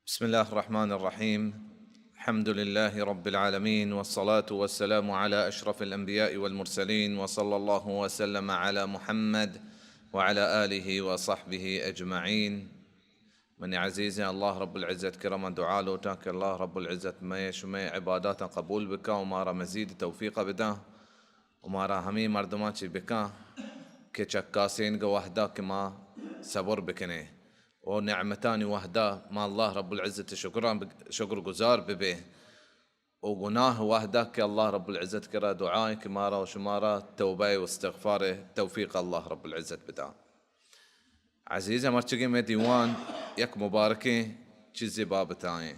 بسم الله الرحمن الرحيم. الحمد لله رب العالمين، والصلاة والسلام على أشرف الأنبياء والمرسلين، وصلى الله وسلم على محمد وعلى آله وصحبه أجمعين. منی عزیزیں، اللہ رب العزت کرا من دعا لوٹاں کہ اللہ رب العزت مئے شمئے عباداتاں قبول بکا و مارا مزید توفیق بداں و مارا ہمے مردماں چی بکاں کہ چکاسینگ وہدا کہ ما صبر بکنیں و نعمتانی وہدا ما اللہ رب العزت شکراں بگ-، شکر گزار ببیں و گناہ وہدا کہ اللہ رب العزت کرا دعائیں کہ مارا و شمارا توبہ و استغفار توفیق اللہ رب العزت بداں۔ عزیز، مرچگیں مئے دیوان یک مبارکیں چیزے بابتائیں۔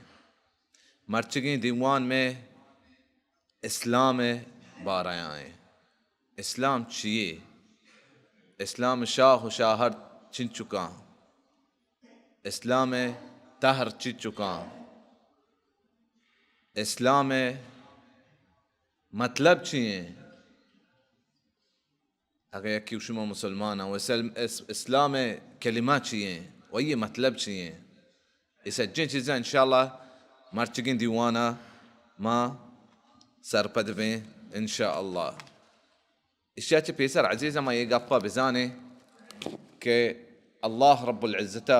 مرچگیں دیوان مئے اسلام بارایائیں۔ اسلام چیے؟ اسلام شاہ و شاہر چنچکاں؟ اسلام تہر چنچکاں؟ اسلام مطلب چیے؟ اگہ یکی شما مسلمان و اسل-، اس-، اسلام کلمہ چیے و یہ مطلب چیے؟ یہ سجیں چیزاں انشاءاللہ مرچگیں دیوانا ما سرپد بیں انشاءاللہ۔ اشیا چہ پیسر عزیز ما یہ گپا بزانیں کہ اللہ رب العزت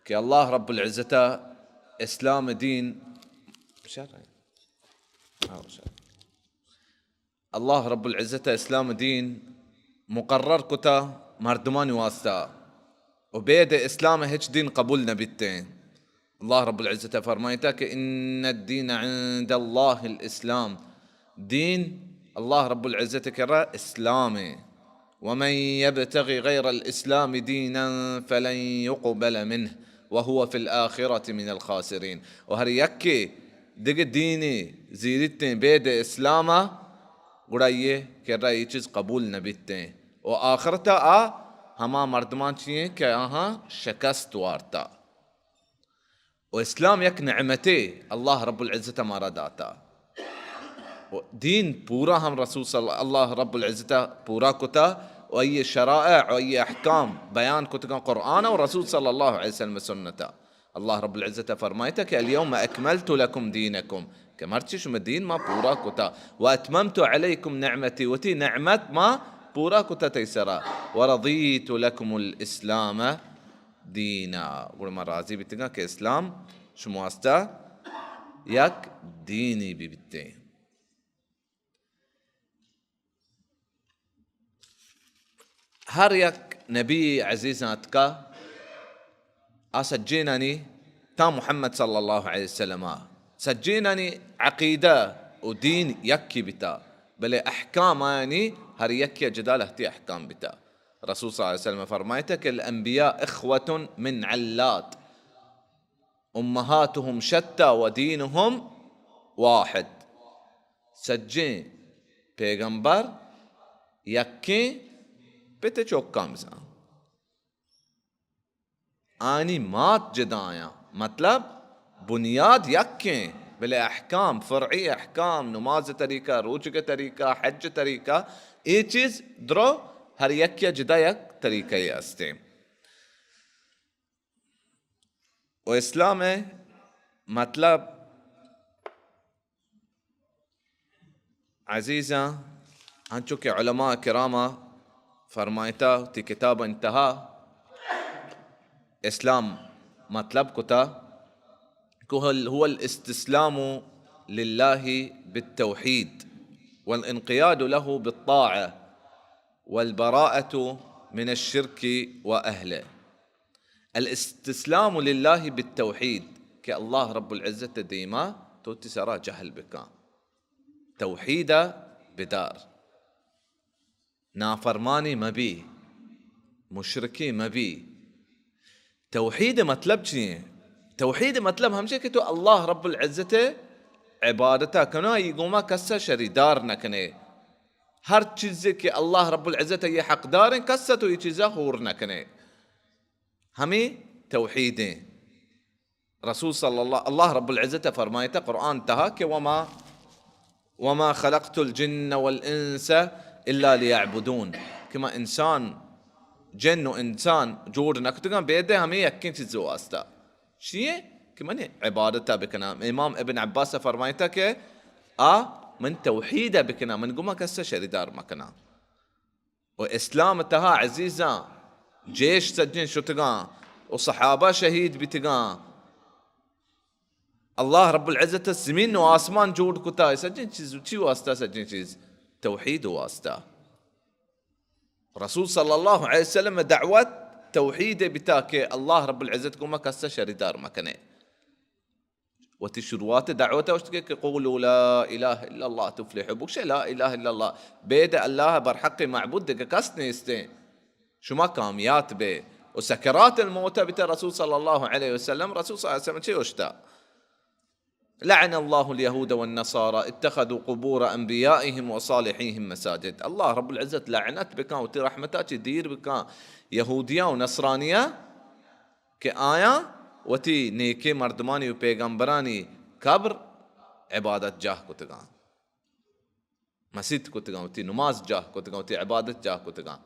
کہ اللہ رب العزت اسلام دین، اللہ رب العزت اسلام دین مقرر کتا مردمانی واسطہ و بید اسلام ہچ دین قبول نہ بیتیں۔ اللہ رب العزت فرمائتا کہ ان الدین عند اللہ الاسلام، دین اللہ رب العزت کرا اسلام ہے۔ ومن يبتغ غير الاسلام دينا فلن يقبل منه وهو في الآخرة من الخاسرين۔ و ہر یکے دگہ دینی زیریتیں بید اسلاما، گڑا یہ کرا یہ چیز قبول نہ بیتیں و آخرتا آ ہما مردمان چیئیں کہ آہاں شکست وارتا۔ و اسلام یک نعمتے اللہ رب العزت مارا داتا۔ و دین پورا ہم رسول صلی اللہ رب العزت پورا کتا و ای شرائع و ای احکام بیان کتگاں قرآن و رسول صلی اللہ علیہ وسلم سنتا۔ اللہ رب العزت فرمائتا کہ الیوم اکملت لکم دینکم، کہ مرچی شما دین ما پورا کتا، و اتممت علیکم نعمتی، وتی نعمت ما پورا کتا تئی سرا، و رضیت لکم الاسلام دینا، گڑا ما راضی بیتگاں کہ اسلام شما واسطہ یک دینی بہ بیتیں۔ ہر یک نبی عزیزاں اتکا، آ سجینانی تا محمد صلی اللہ علیہ وسلم، سجینانی عقیدہ و دین یکی بیتا، بلے احکام آیانی ہر یکی جدا لہتی احکام بیتا۔ رسول صلی اللہ علیہ وسلم فرمائتا کہ الانبیاء اخوة من علات، امہاتہم شتی و دینہم واحد۔ سجیں پیغمبر یکیں پت چوکاں بزاں۔ آنی مات جدایاں، مطلب بنیاد یکیں، بلے احکام، فرعی احکام، نماز طریقہ، روچگ طریقہ، حج طریقہ، اے چیز درو ہر یکیا جدا یک طریقہ استیں۔ و اسلام ء مطلب عزیزاں، انچو کہ علماء کراما فرمائتا وتی کتاب انتہا اسلام مطلب کتا کہ هو الاستسلام لله بالتوحيد والانقياد له بالطاعة والبراءة من الشرك وأهله۔ الاستسلام لله بالتوحيد، کہ اللہ رب العزت دیما تو وتی سرا جہل بکاں، توحید بدار، نافرمانی مبی، مشرکی مبی۔ توحید مطلب چی ہیں؟ توحید مطلب ہمشہ کہ تو اللہ رب العزت عبادتا کنا، ای گوما کسا شریدار نکنے۔ ہر چیزے کہ اللہ رب العزت یہ حقدار ہیں، کسا تو یہ چیزا ہور نکنے۔ ہمیں توحید ہیں۔ رسول صلی اللہ، اللہ رب العزت فرمائتا قرآن تہا کہ وما، وما خلقت الجن والانس الا ليعبدون، کہ ما انسان جن و انسان جوڑ نہ کتگاں، بیدے ہمے یکیں چیز واسطہ۔ چیئے؟ کہ من عبادت بکناں۔ امام ابن عباس فرمائتا کہ آ من توحید بکناں، من گما کس شریدار مکناں۔ و اسلام تہا عزیزاں، جیش سجیں شتگاں و صحابہ شہید بیتگاں۔ اللہ رب العزت زمین و آسمان جوڑ کتا، سجیں چیز چی واسطہ؟ سجیں چیز توحید واسطہ۔ رسول صلی اللہ علیہ وسلم دعوت توحید بتا کہ اللہ رب العزت گما کس شریدار مکنے۔ وتی شروعات دعوت اشت کہ، کہ قولوا لا اله الا الله تفلحوا، بگشے لا اله الا الله، بید اللہ برحق معبود دگہ کس نیستیں، شما کامیات بے۔ و سکرات الموت بیتا رسول صلی اللہ علیہ وسلم، رسول صلی اللہ علیہ وسلم چے اشتا؟ لعن الله اليهود والنصارى اتخذوا قبور انبيائهم وصالحيهم مساجد۔ اللہ رب العزت لعنت بکاں، وتی رحمتا چی دیر بکاں یہودیاں و نصرانیاں کہ آیاں وتی نیکیں مردمانی و پیغمبرانی قبر عبادت جاہ کتگاں، مسیت کتگاں، وتی نماز جاہ کتگاں، وتی عبادت جاہ کتگاں۔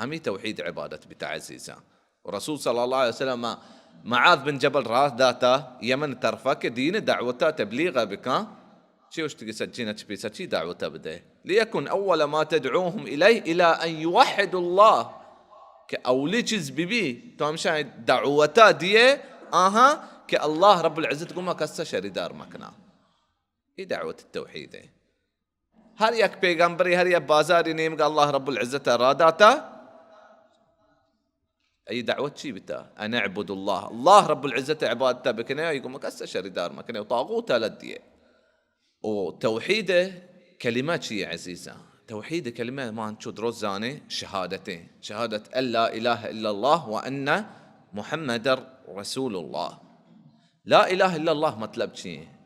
ہمی توحید عبادت بیتا عزیزاں۔ و رسول صلی اللہ علیہ وسلم معاذ بن جبل راہ داتا یمن طرفا کہ دین دعوتا تبلیغا بکاں۔ چی اشتگی سجین اچ پیسا چی دعوتا بدے؟ ليكن أول ما تدعوهم إليه إلى أن يوحدوا الله۔ کہ اولی چیز بی بی تو ہمشاں دعوتا دیے آہاں کہ اللہ رب العزت گما کسا شریدار مکنا۔ ای دعوت توحید ہے۔ ہر یک پیغمبری، ہر یک بازاری نیمگا اللہ رب العزت را داتا۔ ای دعوت چی بتا؟ ان اعبدوا اللہ، اللہ رب العزت عبادتا بکنے، ای گما کسا شریدار مکنے و طاغوتا لدیے۔ و توحید کلمہ چی عزیزاں؟ توحید کلمہ ما انچو درست زانے شہادتیں، شہادت ان لا الہ الا اللہ و ان محمد رسول اللہ۔ لا الہ الا اللہ مطلب چی ہیں؟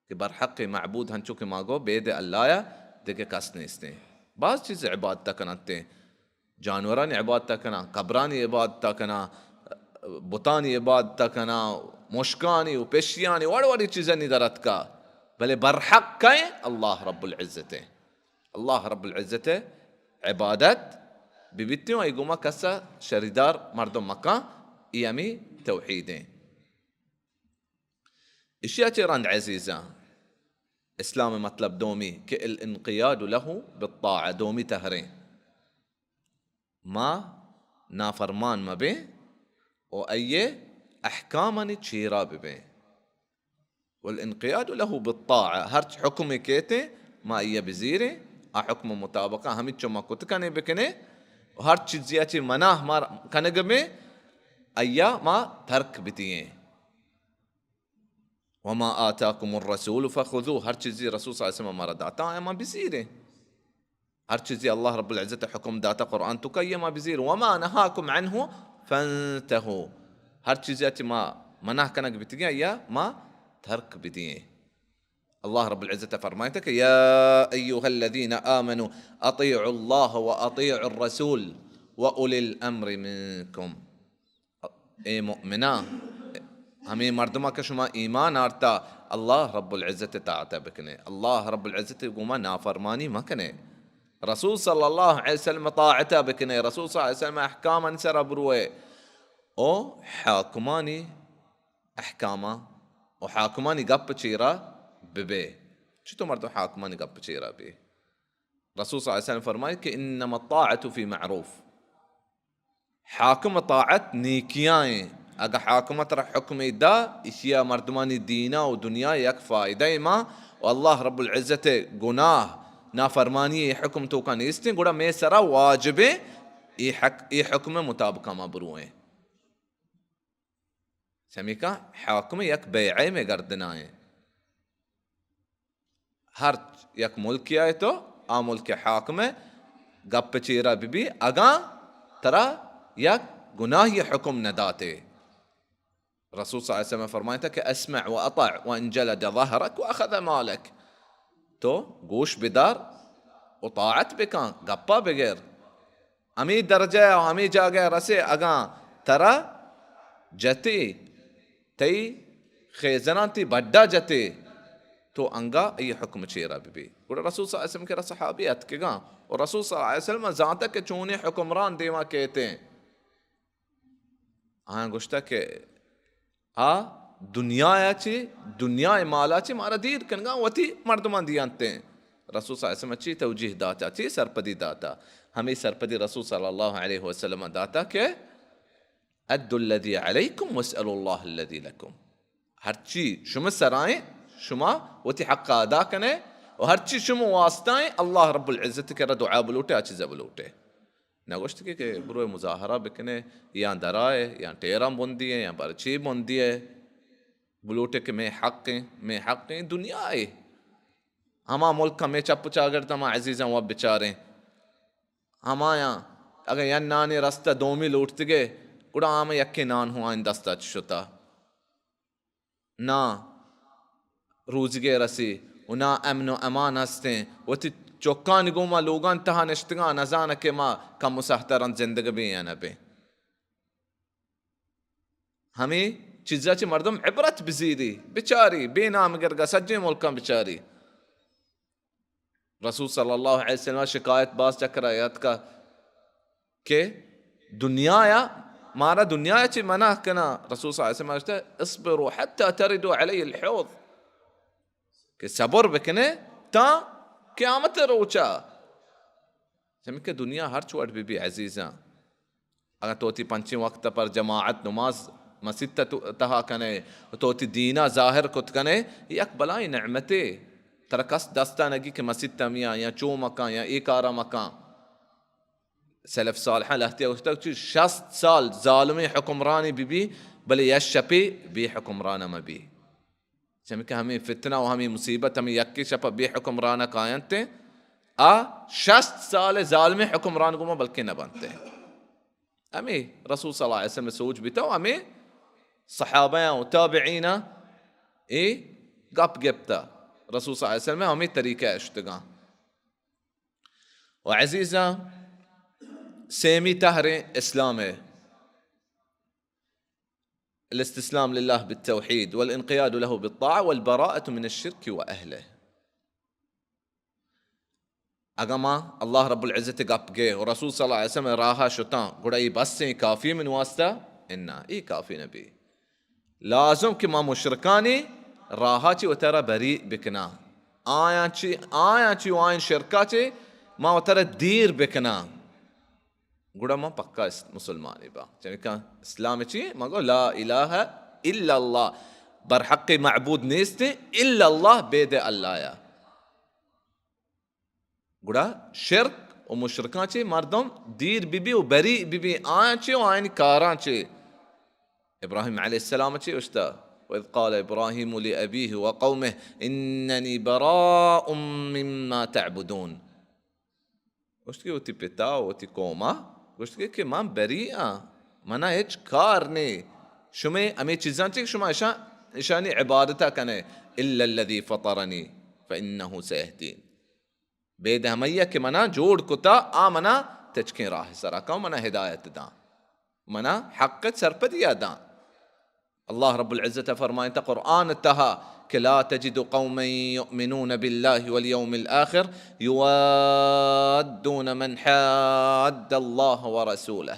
کہ برحق معبود ہنچو کہ ما گو بید اللہ یا دگہ کس نیستیں۔ باز چیز عبادت کننتے، جانورانی عبادت کناں، قبرانی عبادت کناں، بتانی عبادت کناں، مشکانی و پشیانی وڑ وڑی چیزانی در اتکا، بلے برحق کئیں؟ اللہ رب العزت ہے۔ اللہ رب العزت ہے عبادت ببیتیں و ای گما کسا شریدار مردم مکاں، ای ہمی توحیدیں۔ اشیا چہ رند عزیزاں، اسلام مطلب دومی کہ الانقیاد له بالطاعہ، دومی تہریں۔ ما نافرمان مبیں و ایے احکامانی چیرا ببیں۔ والانقیاد له بالطاعہ، ہرچ حکم کیتے ما ایے بزیریں، آ حکم مطابقا ہمچو ما کت کنے بکنے، و ہر چیزیا چہ منع ما کنگ بیں، ایا ما ترک بدییں۔ وما آتاکم الرسول فخذوه، ہر چیزی رسول صلی اللہ علیہ وسلم مارا داتا، آیا ما بزیریں۔ ہر چیزی اللہ رب العزت حکم داتا قرآن تو کہ ما بزیر۔ وما نهاکم عنه فانتهوا، ہر چیزی چہ ما منع کنگ بتگیں، آیا ما ترک بدییں۔ اللہ رب العزت فرمائتا کہ یا ایها الذين آمنوا اطیعوا الله واطیعوا الرسول واولی الامر منکم۔ اے مؤمناں، ہمے مردماں کہ شما ایمان آرتا، اللہ رب العزت طاعت بکنے، اللہ رب العزت گوما نافرمانی مکنے، رسول صلی اللہ علیہ وسلم طاعت بکنے، رسول صلی اللہ علیہ وسلم احکام سر بروئے، او حاکمانی احکاما و حاکمانی گپ چیرا ببے۔ چطور مردم حاکمانی گپ چیرا بے؟ رسول صلی اللہ علیہ وسلم فرمائے کہ انما الطاعة فی معروف، حاکم طاعت نیکیاں۔ اگہ حاکم ترا حکم دا، اشیا مردمانی دینا و دنیا یک فائدہ ما، و اللہ رب العزت گناہ نافرمانی ای حکم توکا نیستیں، گڑا مے سرا واجبیں ای حق، ای حکم مطابقا ما برویں۔ سمیکا حاکم یک بیعہ مے گردنائیں۔ ہر یک ملکی آئے تو آ ملک حاکم گپ چیرا ببی، اگاں ترا یک گناہی حکم نداتے۔ رسول صلی اللہ علیہ وسلم فرمائتا کہ اسمع و اطع و ان جلد ظهرك واخذ مالك، تو گوش بدار و طاعت بکن، گپا بگر۔ ہمے درجہ و ہمے جاگہ رسے، اگاں ترا جتے، تئی خیزنان تئی بڈا جتے، تو انگا ای حکم چیرا ببی۔ گڑا رسول صلی اللہ علیہ وسلم کرا صحابی اتکگاں و رسول صلی اللہ علیہ وسلم زانتا کہ چونیں حکمران دیما کیتیں۔ آیاں گوشتا کہ آ دنیا چی، دنیا مالا چی مارا دیر کنگا وتی مردمان دیانتیں۔ رسول صلی اللہ علیہ وسلم چی توجیہ داتا، چی سرپدی داتا؟ ہمیں سرپدی رسول صلی اللہ علیہ وسلم داتا کہ ادوا الذی علیکم واسألوا اللہ الذی لکم۔ ہرچی شما سرائیں، شما وتی حق ادا کنے، و ہرچی شما واسطائیں، اللہ رب العزت کرا دعا بلوٹے، آ چیزا بلوٹے۔ نگوشت کہ، کہ بروئے مظاہرہ بکنے، یا درائے، یا ٹیراں بندی ہے، یا برچی بندی ہے۔ بلوٹے کہ میں حق ہیں، میں حق ہیں، دنیا ہے۔ ہما ملک میں چپ چاگرد ہما عزیزاں و بچاریں۔ ہمایاں اگاں یک نانے رستہ دومی لوٹتگے، گڑا آ ہم یکے نان ہوں آئین دستا چ شتا۔ نہ روزگے رسی و نہ امن و امان ہستیں۔ وتی چکانی گوما لوگان تہا نشتگاں، نزانہ کہ ما کم و سہتران زندگ بیں یا نہ بیں۔ ہمے چیزا چہ مردم عبرت بزیری، بچاری، بے نام گرگا سجیں ملکاں بچاری۔ رسول صلی اللہ علیہ وسلم شکایت باز چکرا یاتکا کہ دنیا یا مارا دنیا چہ منع کنا۔ رسول صلی اللہ علیہ وسلم گوشتا، اصبروا حتى تردوا علي الحوض، کہ صبر بکنے تا قیامت روچا۔ چمیکہ دنیا ہرچ وڑ بی بی عزیزاں، اگاں تو وتی پنچیں وقت پر جماعت نماز مسیت ت-، تہا کنے، تو وتی دینا ظاہر کت کنے، یک بلائی نعمتے۔ ترا کس دستا نگی کہ مسیت میا یا چو مکان یا اے کارا مکان۔ سلف صالحاں لہتیا گوشتگ، چی شست سال ظالمیں حکمرانی بی بی، بلے یک شپے بے حکمران مبی۔ چمیکہ ہمیں فتنہ و ہمیں مصیبت ہمیں یکے شپا بے حکمران کاینت، آ شست سال ظالمیں حکمران گوما بلکہ نہ بنت۔ ہمیں رسول صلی اللہ علیہ وسلم سوچ بیتا و ہمیں صحابہ و تابعین اے گپ گپتا۔ رسول صلی اللہ علیہ وسلم ہمیں طریقہ اشتگاں۔ و عزیزاں، سیمی تہریں اسلام ہے، الاستسلام لله بالتوحيد والانقياد له بالطاعة والبراءة من الشرك وأهله۔ اگاں ما اللہ رب العزت گپ گے و رسول صلی اللہ علیہ وسلم راہ شتاں، گڑا ای بس ہیں، کافی من واسطہ؟ انا، ای کافی نبی۔ لازم کہ ما مشرکانی راہ چی وترا بری بکناں۔ آیاں چی، آیاں چی و آئین شرکا چی ما وترا دیر بکناں۔ گڑا ما پکا اس-، مسلمانی با۔ چمیکہ اسلام چی؟ ما گو لا الہ الا اللہ۔ برحق معبود نیست الا اللہ، بید اللہ یا۔ گڑا شرک و مشرکاں چی مردم دیر بی بی و بری بی بی، آیاں چی و آئین کاراں چی۔ ابراہیم علیہ السلام چی اشتا، وإذ قال إبراهيم لأبيه وقومه إنني براء مما تعبدون۔ گوشت کہ وتی پتا و وتی قوما گوشت کہ، کہ من بری آں، منا ہچ کار نے شمے ہمیں چیزاں چی کہ شما اشاں، اشانی عبادتا کنے، الا الذي فطرني فإنه سيهدين۔ بید ہمیا کہ منا جوڑ کتا، آ منا تچکیں راہ سرا کن، منا ہدایت داں، منا حق سرپدیا داں۔ اللہ رب العزت فرمائنتا قرآن تہا کہ لا تجد قوما يؤمنون بالله واليوم الآخر يوادون من حاد الله ورسوله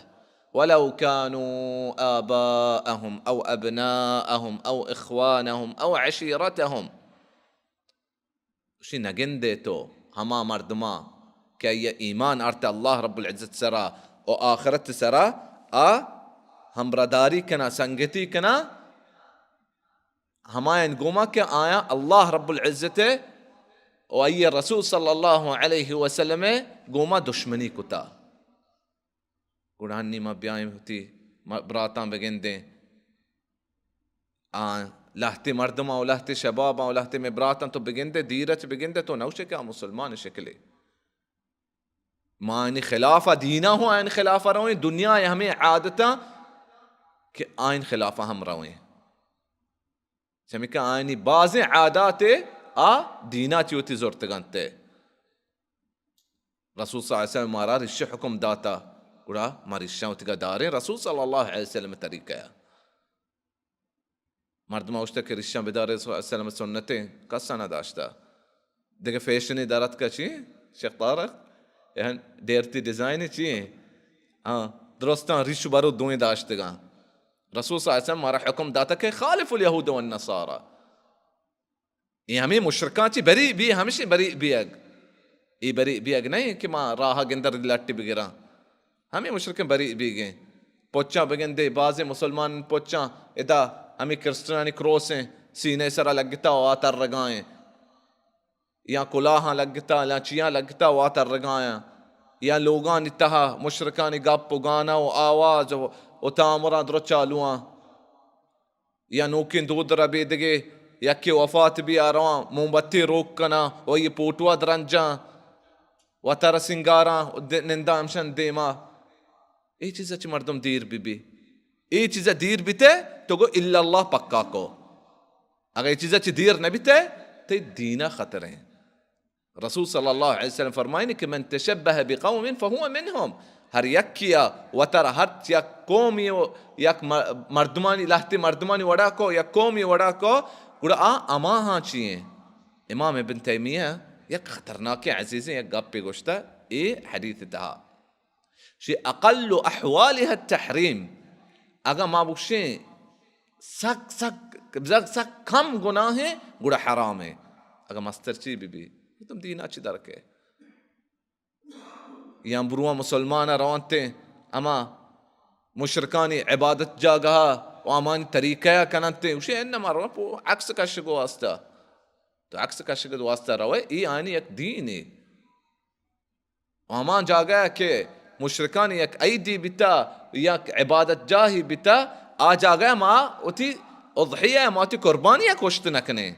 ولو كانوا آباءهم أو أبناءهم أو إخوانهم أو عشيرتهم۔ گوشی، نگندے تو ہما مردماں کہ آئی ایمان آرت اللہ رب العزت سرا و آخرت سرا، آ ہمبرداری کنا، سنگتی کنا، ہمایان گوما کہ آیاں اللہ رب العزت و آئی رسول صلی اللہ علیہ وسلم گوما دشمنی کتا۔ گڑا ہنی ما بیائیں وتی م-، براتاں بگندیں۔ آ لہتے مردماں و لہتے شباباں و لہتے مئے براتاں تو بگندے، دیرچ بگندے، تو نوشے کہ آ مسلمان شکلے۔ ما آئینی خلافا دینا ہوں، آئین خلافا رویں، دنیا ہمیں عادتاں کہ آئین خلافا ہم رویں۔ چمیکہ آئینی بازیں عادات آ دینا چی وتی زرتگنت۔ رسول صلی اللہ علیہ وسلم مارا ریش حکم داتا، گڑا ما ریشاں وتیگا داریں رسول صلی اللہ علیہ وسلم طریقہ۔ مردم اوشتا کہ ریشاں بدارے، رسول صلی اللہ علیہ وسلم سنتیں، کسا نہ داشتا۔ دگہ فیشنی در اتکا چی؟ شیخ طارق؟ اے ڈیرتی ڈیزائن چی؟ ہاں، درستاں ریش و برو دوئیں داشتگاں۔ رسول صلی اللہ علیہ وسلم مارا حکم داتا کہ خالف الیہود والنصارى۔ اے ہمیں مشرکاں چی بری بی، ہمشی بری بیگ۔ اے بری بیگ نہیں کہ ما راہ گندر لٹی بگراں۔ ہمیں مشرکیں بری بیگیں۔ پچاں بگندے، بازیں مسلمان پچاں ادا ہمیں کرسچنانی کروسیں سینے سرا لگتا و آ ترگائیں۔ یا کلاہاں لگتا، یا چیاں لگتا و آ ترگایاں۔ یا لوگانی تہا مشرکانی گپ و گانا و آواز و، و تامراں درو چالواں۔ یا نوکیں دود ربیدگے، یکے وفات بی آ رواں موم بتی روک کناں و یہ پوٹوا درنجاں و تر سنگاراں و د-، ننداں ہمشن دیما۔ اے چیزا چہ مردم دیر بی بی۔ اے چیزا دیر بیتے تو گو الا اللہ پکا کو۔ اگر اے چیزا چہ دیر نہ بیتے، تے دینا خطریں۔ رسول صلی اللہ علیہ وسلم فرمائنی کہ من تشبہ بقوم فهو منهم۔ ہر یکیا وترا ہر یک قومی و یک م-، مردمانی، لہتے مردمانی وڑا کو، یک قومی وڑا کو، گڑا آ اماہاں چی ہیں۔ امام ابن تیمیہ یک خطرناکیں عزیزیں یک گپے گوشتا اے حدیث تہا۔ شی اقل احوالها التحریم۔ اگاں ما بگشیں سک، سک، سک، سک کم گناہیں، گڑا حرامیں۔ اگاں مستر چی بی بی، تم دینا چی درکے؟ یا برواں مسلمان رونتے، اما مشرکانی عبادت جاگہ و امانی طریقہ کننتے، گوشی انما رو پو عکس کشگ واسطہ۔ تو عکس کشگ واسطہ روے، ای آنی یک دینے۔ و ہما جاگہ کہ مشرکانی یک عیدی بیتا، یک عبادت جاہی بیتا، آ جاگہ ما وتی اضحیہ، ما وتی قربانی ء کشت نہ کنیں۔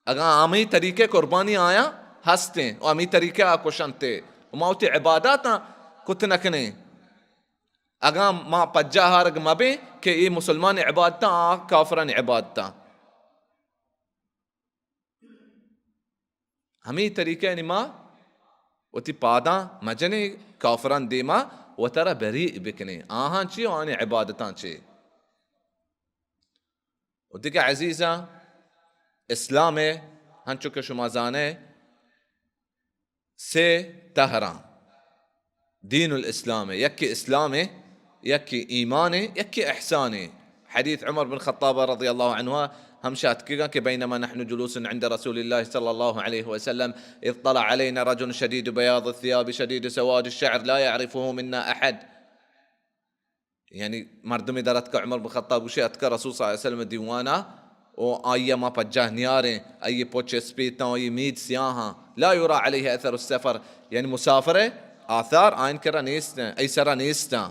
اگاں ہمے طریقے قربانی آیاں ہستیں و ہمے طریقے آ کشنتے و ما وتی عباداتاں کت نہ کنیں، اگاں ما پجاہ آرگ مہ بیں کہ اے مسلمان عبادتاں، آ کافرانی عبادتاں۔ ہمے طریقہ یعنی ما وتی پاداں مجنیں، کافران دیما وترا بری بکنیں، آہاں چی و آنی عبادتاں چی۔ و دگہ عزیزاں، اسلام ء ہنچو کہ شما زانے، سے تہراں۔ دین الاسلام ء، یکے اسلام ء، یکے ایمان ء، یکے احسان ء۔ حدیث عمر بن خطاب رضی اللہ عنہ ہمشہ اتکگاں کہ بینما نحن جلوس عند رسول اللہ صلی اللہ علیہ وسلم اذ طلع علینا رجل شدید بیاض الثیاب شدید سواد الشعر لا یعرفه منا احد۔ یعنی مردمے در اتکا، عمر بن خطاب گوشی، اتکا رسول صلی اللہ علیہ وسلم دیوانا و آئی ما پجاہ نیاریں، آئی پچ اسپیتاں، آئی مید سیاہاں، لا یرا علیہ اثر السفر، یعنی مسافر آثار آئین کرا نیستن، ای سرا نیستن،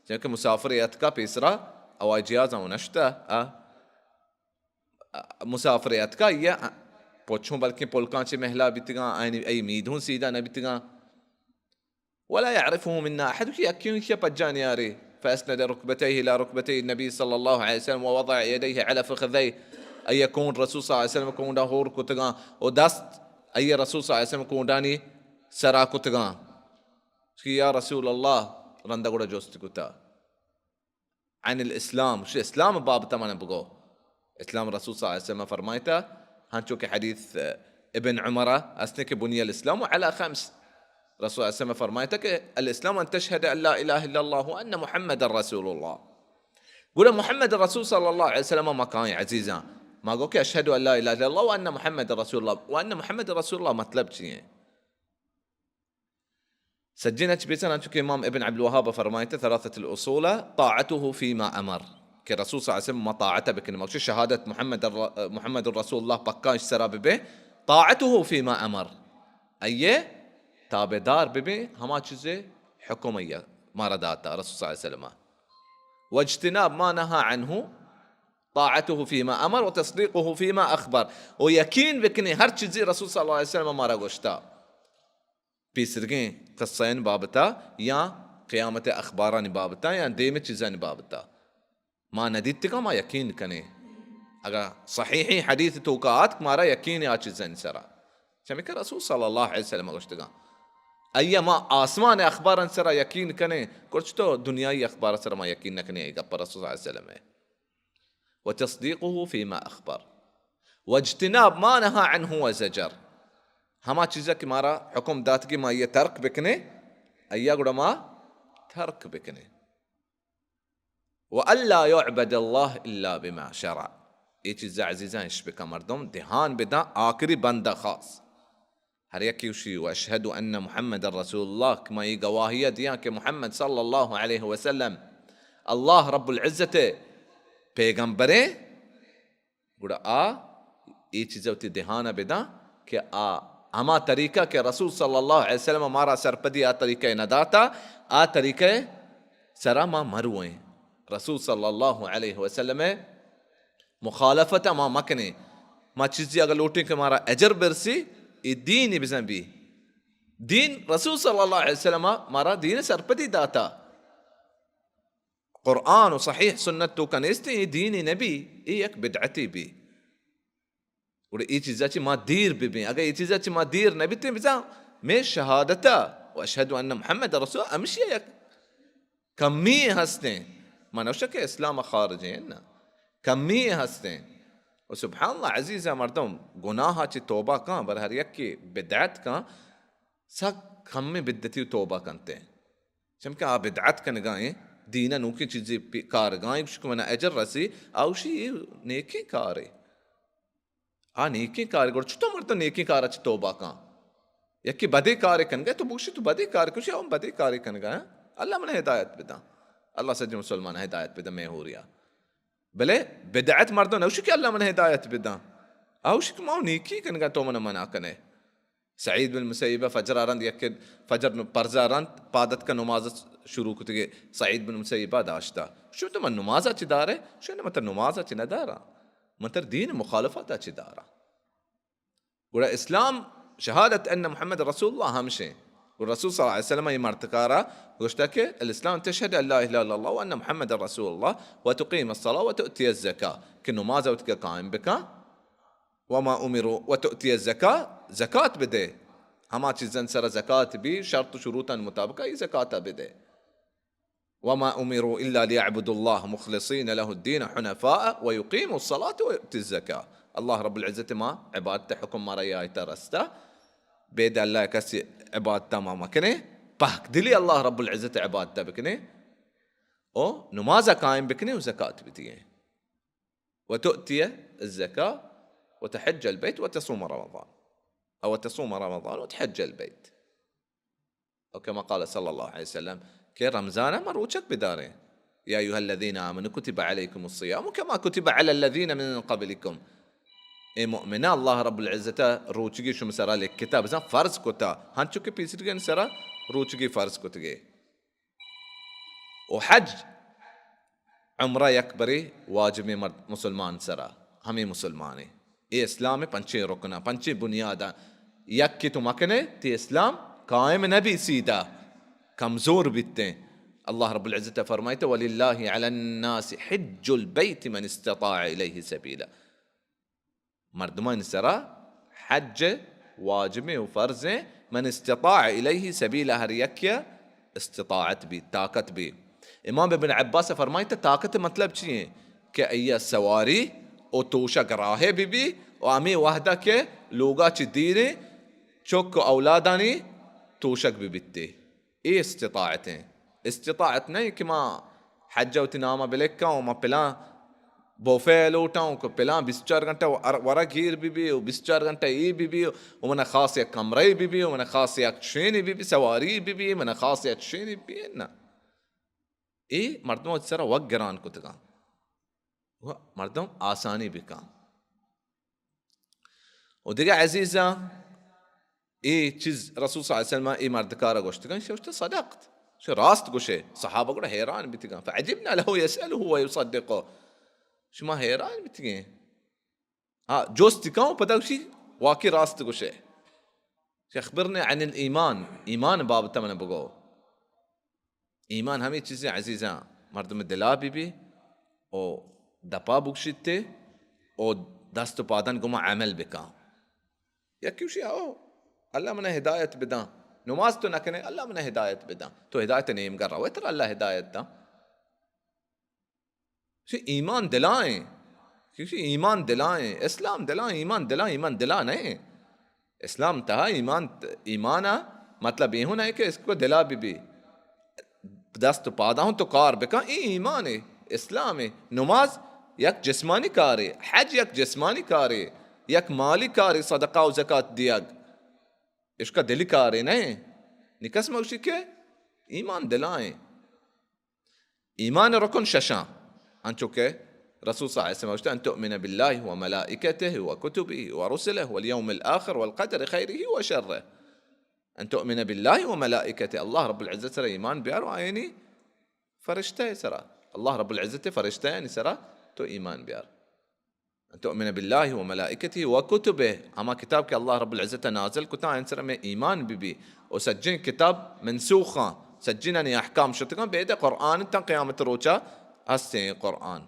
چونکہ مسافر اتکا پیسرا ہوائی جہاز ہوں نشتا، آ، آ، مسافر اتکا یہ پچھوں بلکہ پلکاں چے مہلا بیتگاں، آئین ای مید ہوں سیدھا نہ بیتگاں۔ ولا يعرفه منا أحد، کہ یکے ہوں ایشی پجاہ نیارے۔ فأسند ركبتيه إلى ركبتي النبي صلى الله عليه وسلم ووضع يديه على فخذيه، آئی کونڈ رسول صلی اللہ علیہ وسلم کونڈا ہور کتگاں و دست آئی رسول صلی اللہ علیہ وسلم کونڈانی سرا کتگاں۔ کہ یا رسول اللہ، رندا گڑا جست کتا۔ عن الاسلام، شی اسلام بابت من بگو۔ اسلام رسول صلی اللہ علیہ وسلم فرمائتا، ہنچو کہ حدیث ابن عمر است کہ بني الاسلام على خمس۔ رسول صلی اللہ علیہ وسلم فرمائتا کہ الاسلام ان تشهد ان لا اله الا الله وان محمد رسول الله۔ گڑا محمد رسول صلی اللہ علیہ وسلم ما کائیں عزیزاں؟ ما گو کہ اشهد ان لا اله الا الله وان محمد رسول الله۔ وان محمد رسول الله مطلب چی ہیں؟ سجین اچ پیسر انچو کہ امام ابن عبد الوهاب فرمائیت، ثلاثة الاصول طاعته فيما امر، کہ رسول صلی اللہ علیہ وسلم ما طاعت بکنیں، مقصد شہادت محمد الر-، محمد رسول اللہ پکا اش سرا ببے، طاعته فيما امر، ایے تابعدار ببے ہما چیزے حکم ایہ مارا داتا رسول صلی اللہ علیہ وسلم، واجتناب ما نهى عنه، طاعته فيما امر وتصديقه فيما اخبر، و یقین بکنیں ہر چیزے رسول صلی اللہ علیہ وسلم مارا گوشتا۔ پیسرگیں قصہانی بابتا یا قیامت اخبارانی بابتا یا دیم چیزانی بابتا ما ندیتگاں، ما یقین کنیں۔ اگاں صحیحیں حدیث توکا آتک، مارا یقین آ چیزانی سرا۔ چمیکہ رسول صلی اللہ علیہ وسلم گوشتگاں، ایا ما آسمان اخبارانی سرا یقین کنیں، کرچ تو دنیای اخبار سرا ما یقین نکنیں، ای گپ رسول صلی اللہ علیہ وسلم ہے۔ وتصديقه فيما أخبر واجتناب ما نهى عنه وزجر۔ ہما چیزا کہ مارا حکم داتگی ما یہ ترک بکنے، ایا گڑا ما ترک بکنے۔ وألا يعبد الله إلا بما شرع۔ اے چیز عزیزاں اش بکن مردم دھیان بداں، آخری بندہ خاص۔ ہر یکی گوشی، وأشهد أن محمد رسول الله، کہ من اے گواہی دیاں کہ محمد صلی اللہ علیہ وسلم اللہ رب العزت پیغمبریں، گڑا آ اے چیز وتی دھیان بداں کہ آ ہما طریقہ کہ رسول صلی اللہ علیہ وسلم مارا سرپدی آ طریقہ نہ داتا، آ طریقہ سرا ما مرویں۔ رسول صلی اللہ علیہ وسلم مخالفت ما مکنیں۔ ما چیزی اگر لوٹیں کہ مارا اجر برسی، اے دین بزن بی۔ دین، رسول صلی اللہ علیہ وسلم مارا دین سرپدی داتا۔ قرآن و صحیح سنت توکا نیستیں، اے دینی نبی، اے یک بدعتی بی۔ گڑا اے چیزا چی ما دیر ببیں۔ اگر اے چیزا چی ما دیر نبیتیں، بزاں میں شہادتا و اشہد ان محمد رسول ہمشی یک کمی ہستیں۔ من نوشہ کہ اسلام خارجیں نا، کمی ہستیں۔ و سبحان اللہ، عزیزاں، مردم گناہ چی توبہ کن، بر ہر یکی بدعت کن، سک کمیں بدعتی توبہ کنتے۔ چمکہ آ بدعت کنگائیں، دین نوکیں چیزی پی-، کارگائیں، گوشی کہ منا اجر رسی، آوشی اے نیکیں کارے۔ آ نیکیں کارے، گڑا چطور مردم نیکیں کار چی توبہ کن؟ یکی بدے کارے کنگا، تو بوشی تو بدے کار کشی، آ بدے کارے کنگا۔ اللہ من ہدایت بداں۔ اللہ سجی مسلمان ہدایت بداں، میں ہوریا۔ بلے بدعت مردم نوشی کہ اللہ من ہدایت بداں۔ آوشی کہ ما نیکی کنگا تو من منع کنے۔ سعید بن مسیبہ فجر ءَ رند، یک فجر نو-، پرز ءَ رند، پاد اتک نماز شروع کتگے۔ سعید بن مسیبہ داشتہ۔ شو تو من نماز ءَ چی دارے؟ شو من ترا نماز ءَ چی نہ داراں۔ من ترا دین مخالفت ءَ چی داراں۔ گڑا اسلام شہادت ان محمد رسول اللہ ہمشیں۔ گڑا رسول صلی اللہ علیہ وسلم اے مردکارا گوشتہ کہ الاسلام تشہد ان لا الہ الا اللہ و ان محمد رسول اللہ و تقیم الصلاة و تؤتی الزکاة، کہ نماز ءَ وتکا قائم بکن۔ وما امروا، و تؤتی الزکاة، زکات بدے۔ ہما چیزن سر زکات بی، شرط و شروطن مطابق ای زکات بدے۔ وما امروا الا لیعبدوا اللہ مخلصین له الدین حنفاء و یقیموا الصلاة و یؤتوا الزکاة۔ اللہ رب العزت ما عبادت حکم مارا یہ آیتا رستا۔ بید اللہ کسی عبادت ما مکنے۔ پاک دلی اللہ رب العزت عبادت بکنے۔ او نماز قائم بکنے و زکات بدیے۔ وتؤتي الزكاة وتحج البيت وتصوم رمضان، أو تصوم رمضان وتحج البيت، أو كما قال صلى الله عليه وسلم، کہ رمضان ءَ ما روچگ بداریں۔ يا أيها الذين آمنوا كتب عليكم الصيام كما كتب على الذين من قبلكم۔ اے مؤمناں، اللہ رب العزت ءَ روچگی شما سرا لکھتا، بزاں فرض کتا، ہنچو کہ پیسریگن سرا روچگی فرض کتگے۔ و حج، عمرہ یک برے واجبیں مرد مسلمان سرا، ہمے مسلمانے۔ اے اسلام پنچیں رکنا، پنچیں بنیادا۔ یک کہ تو مکنے، تی اسلام قائم نبی، سیدھا کمزور بیتیں۔ اللہ رب العزت فرمائیتے، وللہ علی الناس حج البیت من استطاع الیہ سبیلا۔ مردمانی سرا حج واجبیں و فرضیں، من استطاع الیہ سبیلا، ہر یکیا استطاعت بی، طاقت بی۔ امام ابن عباس فرمائیتا، طاقت مطلب چی ایں؟ کہ ایا سواری و توشگ راہے بی بی و ہمیں وحدہ کہ لوگا چی دیریں چک و اولادانی توشگ بی بیتے۔ اے استطاعت ایں۔ استطاعت نہ ایں کہ ما حج ءَ وتی نام ءَ بلکاں و ما پلان بوفے لوٹاں و کہ پلان بیست چار گھنٹہ ور-، ورگ گیر بی بی و بیست چار گھنٹہ اے بی بی و من خاص یک کمرہ بی بی و من خاص یک چشینے بی بی، سواری بی بی، من خاص یک چشینے بی بی، نہ۔ اے مردم وتی سرا وگ گران کتگاں۔ و مردم آسانی بکاں۔ و دگہ عزیزاں، اے چیز رسول صلی اللہ علیہ وسلم اے مردکارا گوشتگاں، شو گوشتہ صدقت، شو راست گوشے۔ صحابہ گڑا حیران بیتگاں، فعجبنا له يسأله ويصدقه۔ شما حیران بیتگیں۔ ہاں، جست کن و پدا گوشی، واقعی راست گوشے۔ اخبرنی عن الایمان، ایمان بابت من بگو۔ ایمان ہمے چیزیں عزیزاں، مردم دلا بی بی و دپا بگشیتے و دست و پادان گما عمل بکن۔ یکی گوشی، او اللہ منا ہدایت بداں، نماز تو نکنے، اللہ منا ہدایت بداں۔ تو ہدایت نیمگا روے، ترا اللہ ہدایت داں۔ چہ ایمان دلائیں، کیونکہ ایمان دلائیں، اسلام دلائیں، ایمان دلائیں، ایمان دلا نہ ایں۔ اسلام تہا ایمان، ایمان ء مطلب اے ہوں نہ کہ اس کو دلا بی بی، دست و پادا ہوں تو کار بکن، اے ایمان اے، اسلام اے۔ نماز یک جسمانی کارے، حج یک جسمانی کارے، یک مالی کارے، صدقہ و زکات دیگ، اشکا دلی کارے نہ ایں۔ نکس موشی کہ ایمان دلائیں۔ ایمان رکن ششاں، انچو کہ رسول صلی اللہ علیہ وسلم گوشت، ان تؤمن بالله وملائكته وكتبه ورسله واليوم الآخر والقدر خيره وشره۔ ان تؤمن بالله وملائكته، اللہ رب العزت سرا ایمان بیار و آیانی فرشتہ سرا، اللہ رب العزت فرشتہ یعنی سرا تو ایمان بیار۔ ان تؤمن بالله وملائكته وكتبه، ہما کتاب کہ اللہ رب العزت نازل کتا، آیان سرا میں ایمان بی بی، و سجیں کتاب منسوخاں، سجینانی احکام شتگاں، بید قرآن تاں قیامت روچا ہستیں قرآن۔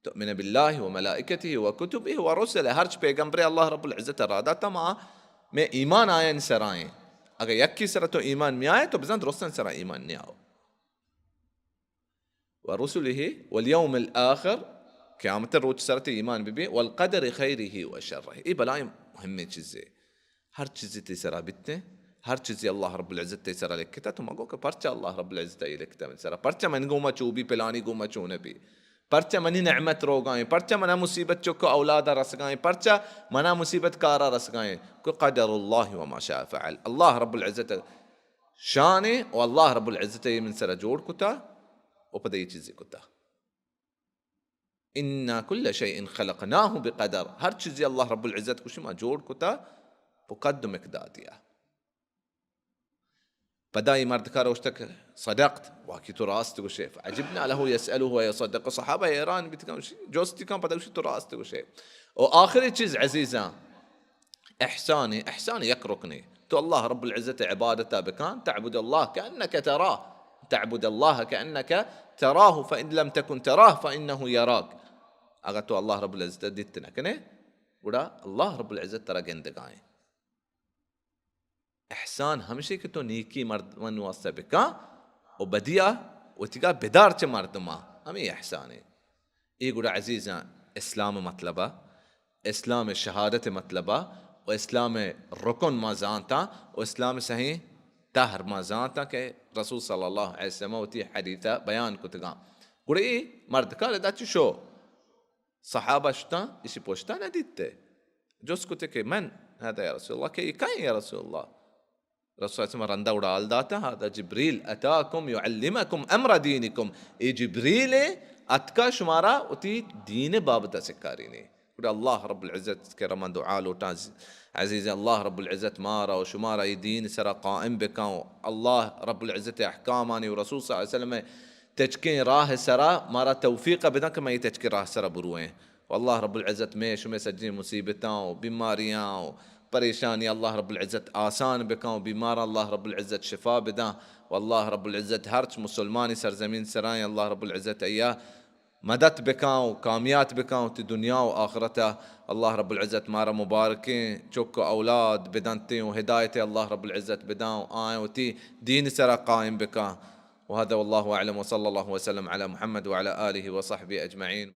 تؤمن بالله وملائكته وكتبه ورسله، ہرچ پیغمبر اللہ رب العزت را داتا ما میں ایمان آیان سرائیں۔ اگر یکی سرا تو ایمان میائے تو بزن درستن سرا ایمان نیاؤ۔ ورسله واليوم الآخر، قیامت روچ سرا تئی ایمان بی بی، والقدر خيره وشره۔ اے بلائیں مہمیں چیزے۔ ہر چیزی تئی سرا بیتیں، ہر چیزی اللہ رب العزت تئی سرا لکھتا، تو مگو کہ پرچا اللہ رب العزت اے لکھتا من سرا؟ پرچا من گوما چو بی، پلانی گوما چو نہ بی؟ پرچا منی نعمت روگائیں؟ پرچا منا مصیبت چک اولادا رسگائیں؟ پرچا منا مصیبت کارا رسگائیں؟ کہ قدر الله وما شاء فعل۔ اللہ رب العزت شان اے و اللہ رب العزت اے من سرا جوڑ کتا و پدا اے چیزی کتا۔ انا كل شيء خلقناه بقدر۔ ہر چیزی اللہ رب العزت گوشی ما جوڑ کتا پہ قد و مقداریا۔ پدا اے مردکا روشتک، صدقت، واقعی تو راست گوشے۔ فعجبنا له يسأله ويصدق۔ صحابہ حیران بیتگاں، گوشی، جستی کن، پدا گوشی تو راست گوشے۔ و آخری چیز عزیزاں، احسان، احسان یک رکنے۔ تو اللہ رب العزت عبادتا بکن، تعبد الله كأنك تراه، تعبد الله كأنك تراه، فإن لم تكن تراه فإنه يراك۔ اگر تو اللہ رب العزت دیت نہ کنے، گڑا اللہ رب العزت ترا گندگائیں۔ احسان ہمشی کہ تو نیکی مردمانی واسطہ بکن و بدیا وتیگا بدار چہ مردما، ہمیں احسانے۔ اے گڑا عزیزاں اسلام مطلبہ، اسلام شہادت مطلبہ و اسلام رکن ما زانتاں و اسلام صحیح تہر ما زانتاں کہ رسول صلی اللہ علیہ وسلم وتی حدیث بیان کتگاں۔ گڑا اے مردکا ردا چی شو؟ صحابہ شتاں، اشی پشتا نہ دیتے۔ جست کتے کہ من هذا يا رسول الله، کہ اے کئے یا رسول اللہ؟ رسول اللہ رندا گڑا حال داتا، هذا جبريل أتاكم يعلمكم أمر دينكم۔ اے جبریل اتکا شمارا وتی دین بابت سکارینی۔ گڑا اللہ رب العزت کہ رما دعا لوٹاں، عزیز اللہ رب العزت مارا و شمارا اے دین سرا قائم بکن و اللہ رب العزت احکامانی و رسول صلی اللہ علیہ وسلم تچکیں راہ سرا مارا توفیق بدن کہ ما اے تچکیں راہ سرا برویں۔ و اللہ رب العزت میں شمے سجیں مصیبتاں و بیماریاں و پریشانی اللہ رب العزت آسان بکن و بیماراں اللہ رب العزت شفا بدن و اللہ رب العزت ہرچ مسلمانی سرزمین سرائیں اللہ رب العزت ایا مدد بکن و کامیات بکن و تی دنیا و آخرتا۔ اللہ رب العزت مارا مبارکیں چک و اولاد بدنتیں و ہدایت اللہ رب العزت بدن و آئیں وتی دین سرا قائم بکن۔ وهذا والله أعلم وصلى الله وسلم على محمد وعلى آله وصحبه أجمعين۔